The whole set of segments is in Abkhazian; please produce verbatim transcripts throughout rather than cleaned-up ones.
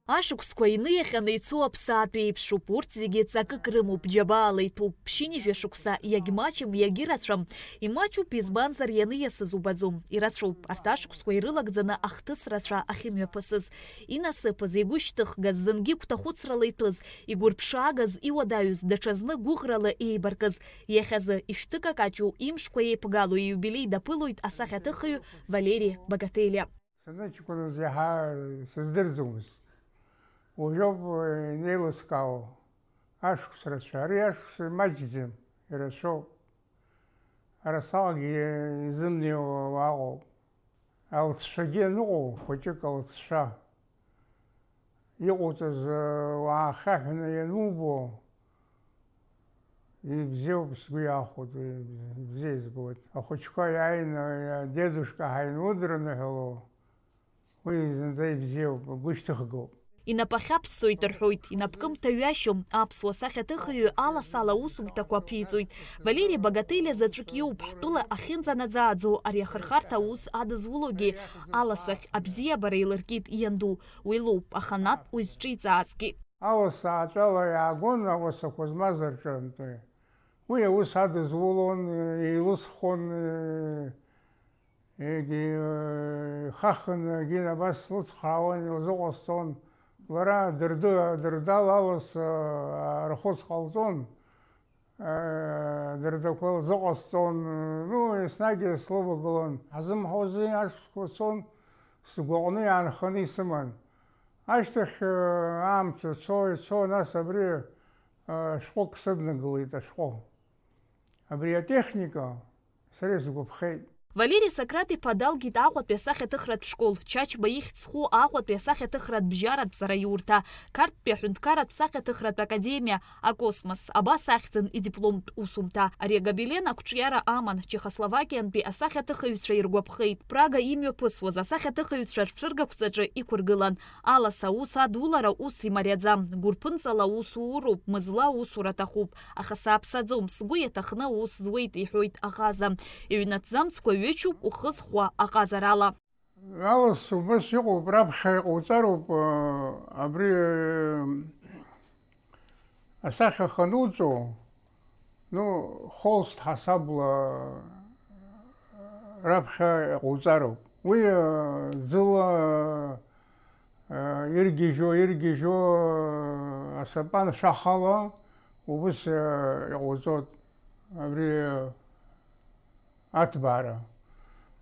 Ашықәсқәа иниаҟьаны ицо аԥсаатә еиԥшуп, урҭ зегьы ҵакык рымоуп, џьабаала иҭәуп, ԥшьынҩажәа шықәса иагьмаҷым, иагьырацәам, имаҷуп, избанзар, ианиасыз убаӡом, ирацәоуп, арҭ ашықәсқәа ирылагӡаны ахҭыс рацәа ахьымҩаԥысыз, инасыԥыз, игәышьҭыхгаз, зынгьы гәҭахәыцрала иҭәыз, игәырԥшаагаз, иуадаҩыз, даҽазны гәыӷрала еибаркыз, иахьазы ишәҭыкакаҷу, имшқәа еиԥгало ииубилеи даԥылоит асахьаҭыхҩы Валери Багателиа. Саныҷкәыназ иаҳа сыздырӡомызт. Уажәоуп инеилыскаауа ашықәс рацәа. Ари ашықәс маҷӡам, ирацәоуп. Арасаҟгьы изымнеиуа уаҟоуп. Алҵшәагьы аныҟоу, хәыҷык алҵшәа. Иҟоуҵаз, уаахьаҳәны ианубо, ибзиоуп, сгәы иахәоит, уи ибзиа избоит. Ахәыҷқәа иааины, дедушка ҳаинудра аныҳәало, уи зынӡа ибзиоуп, гәышьҭыхгоуп. Инапы ахьаԥссоит рҳәоит, инапкы мҭаҩашьом, аԥсуа сахьаҭыхҩы аласала аусумҭақәа аԥиҵоит. Валери Багателиа заҵәык иоуп ҳтәыла ахьынӡанаӡааӡо ари ахырхарҭа аус адызулогьы, аласахь абзиабара еилыркит ианду, уи лоуп аханатә уи зҿиҵаазгьы. Аласа аҵәала иаагон ауасақәа змаз рҿынтәи. Уи аус адызулон, еилысхон, егьи, ихаххын, егьи абас слыцхраауан, илзыҟасҵон. Лара дырды-, дырдала аласа арахәыц ҟалҵон, дырдақәа лзыҟасҵон. Ну, еснагь слывагылон. Ҳзымҳаузи ашықәсқәа цон, сгәаҟны иаанханы исыман. Ашьҭахь, э, аамҭа цо, ицо, нас абри, э, ашәҟәык сыднагылеит, ашәҟәы. Абри атехника сара исгәаԥхеит. Валери Сократ-иԥа далгеит Аҟәатәи асахьаҭыхратә школ, Чачба ихьӡ зху Аҟәатәи асахьаҭыхратә бжьаратә ҵараиурҭа, Қарҭтәи аҳәынҭқарратә сахьаҭыхратә академиа, Акосмос, абас ахьӡын идипломтә усумҭа. Ари агобелен ақәҿиара аман, Чехословакиантәи асахьаҭыхыҩцәа иргәаԥхеит. Прага имҩаԥысуаз асахьаҭыхыҩцәа рцәыргақәҵаҿы иқәыргылан. Аласа аус адулара ус имариаӡам, гәырԥынҵала аус ууроуп, мызла аусура аҭахуп, аха сааԥсаӡом, сгәы иаҭахны аус зуеит, иҳәоит аҟаза. Иҩнаҭӡамцқәа ҩычуп ухы зхуа аҟазарала. Алас убас иҟоуп, раԥхьа иҟауҵароуп, абри, асахьа хануҵо, ну, холст ҳасабла раԥхьа иҟауҵароуп. Уи, ӡыла, иргьежьуа, иргьежьуа, асапан шәахала убыс иҟауҵоит. Абри аҭбаара.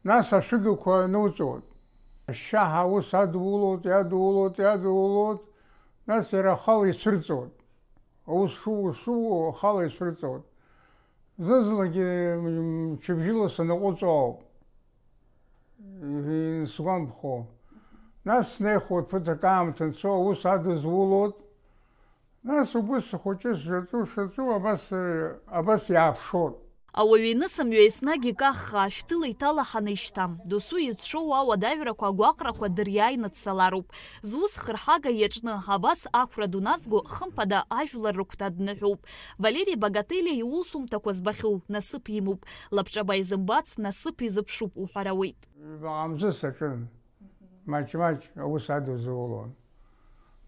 Нас ашәыгақәа нуҵоит. Ашьшьаҳа аус адуулоит, иадуулоит, иадуулоит, нас иара ахала ицәырҵуеит. Аус шуу, шуу, ахала ицәырҵуеит. Зны-зынлагьы, м, мчыбжьыла санаҟәыҵуа ауп. Сгәамԥхо. Нас снеихуеит, ԥыҭрак аамҭа анцо, аус адызулоит. Нас убыс схәыҷы сшаҿу, сшаҿу, абас, абас иааԥшуан. Ауаҩы инысымҩа еснагь икаххаа, шәҭыла иҭалаҳаны ишьҭам. Досу изҿоу ауадаҩрақәа, агәаҟрақәа дыриааины дцалароуп. Зус хырҳага иаҿны, абас ақәра ду назго, хымԥада ажәлар рыгәҭа дныҳәоуп. Валери Багателиа иусумҭақәа збахьоу насыԥ имоуп. Лабҿаба изымбац насыԥ изыԥшуп уҳәар ауеит. Баҟа мзы саҿын. Маҷ-маҷ аус адызулон.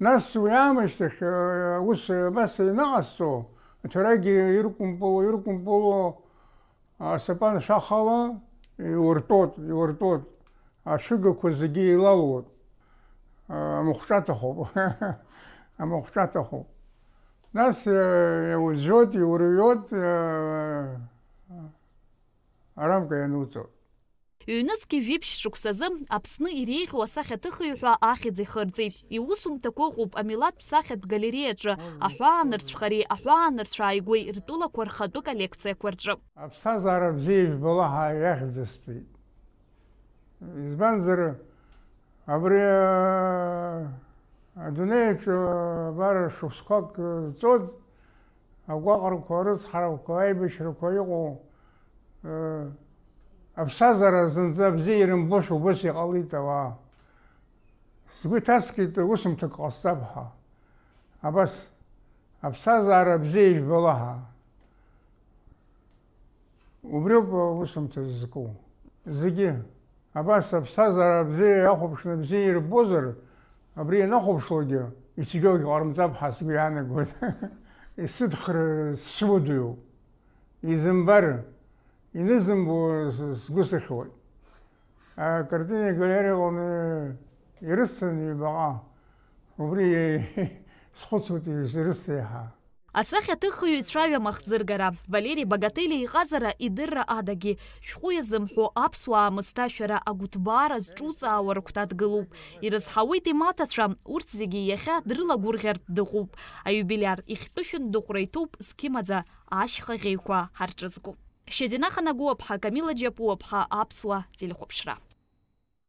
Нас уи аамышьҭахь, э, ус абас ианыҟасҵо, аҭәарагьы иркәымпылуа, иркәымпылуа, асапан шәахала иуртәоит, иуртәоит, ашәыгақәа зегьы еилалуеит. Амахәҿа аҭахуп. Амахәҿа аҭахуп. Нас, э, иузжәоит, иурҩуеит, э, арамка иануҵоит. Ҩнызқьи жәиԥшь шықәсазы Аԥсны иреиӷьу асахьаҭыхыҩ ҳәа ахьӡ ихырҵеит. Иусумҭақәа ыҟоуп амилаҭтә сахьатә галереиаҿы, аҳәаанырцәхареи аҳәаанырцә ааигәеи ртәылақәа рхатәы коллекциақәа рҿы. Аԥсҭазаара бзиа ижәбала ҳәа иахьӡыстәит. Избанзар, абри, адунеиаҿы, абар, шықәсқәак ҵуеит, агәаҟрақәа, арыцҳарақәа, аибашьрақәа иҟоу, э, аԥсҭазаара зынӡа бзиа ирымбошәа убас иҟалеит ауаа. Сгәы иҭаскит, усумҭак ҟасҵап ҳәа. Абас, аԥсҭазаара бзиа ижәбала ҳәа. Убриоуп аусумҭа зызку. Зегьы. Абас аԥсҭазаара бзиа иахәаԥшны бзиа ирбозар, Абри ианахәаԥшлогьы ицәгьоугьы ҟарымҵап ҳәа сгәы иаанагоит. Исыдхр сцәыуадаҩуп. Изымбар, инызымбо сгәы сыхьуеит. Акартина галереиаҟны ирысҭан ҩбаҟа. Убри схәыцуеит ирысҭа иаҳа. Асахьаҭыхҩы ицәаҩам ахӡыргара. Валери Багатели иҟазара идырра адагьы, шәҟәы иазымҳәо аԥсуаа мысҭашәара агәыҭбаара зҿуҵаауа рыгәҭа дгылоуп. Ирызҳауеит имаҭацәа, урҭ зегьы иахьа дрылагәырӷьартә дыҟоуп. Аиубилиар ихьтәы шәындыҟәра иҭоуп зқьымаӡа ашьха ӷьеҩқәа ҳарҿызго. Шьазина Ханагәыаԥҳа, Камила Џьапуаԥҳа, Аԥсуа телехәаԥшра.